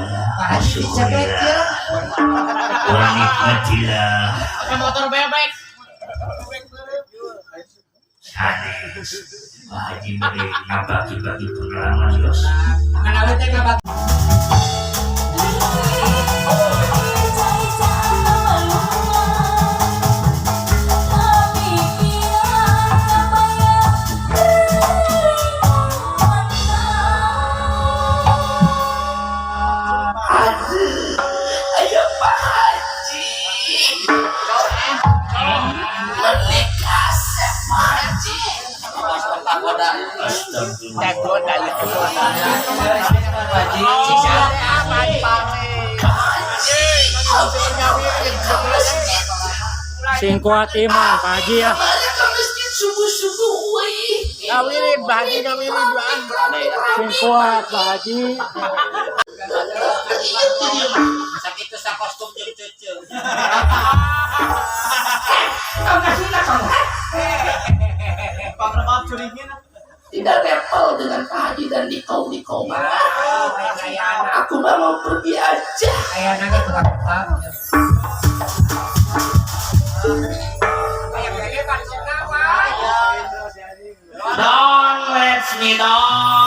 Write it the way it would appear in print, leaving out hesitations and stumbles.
Alhamdulillah. Pak Haji dicabet ya. Urang nikmatilah. Pakai motor bebek. Sanes. Pak Haji bade ngabagi-bagi pengalaman yos. Mana teh ngabak. Ayo Pak Haji. Menikah Pak Haji. Astagfirullah. Haji. Pak Haji. Ke masjid. Sing kuat iman, Pak Haji ya. Kemarin ke masjid subuh-subuh weh. Ngawirin, Pak Haji ngawirin duaan. Sing kuat, Pak Haji. Sakit sa kostum jeung cece. Kau kasih lah kau. Tidak level dengan Pak Haji dan Niko Niko mah. Aku mah mau pergi aja. Kayak nangis tukang tukang. Kayak gede kan suka, Pak. Don't let me down.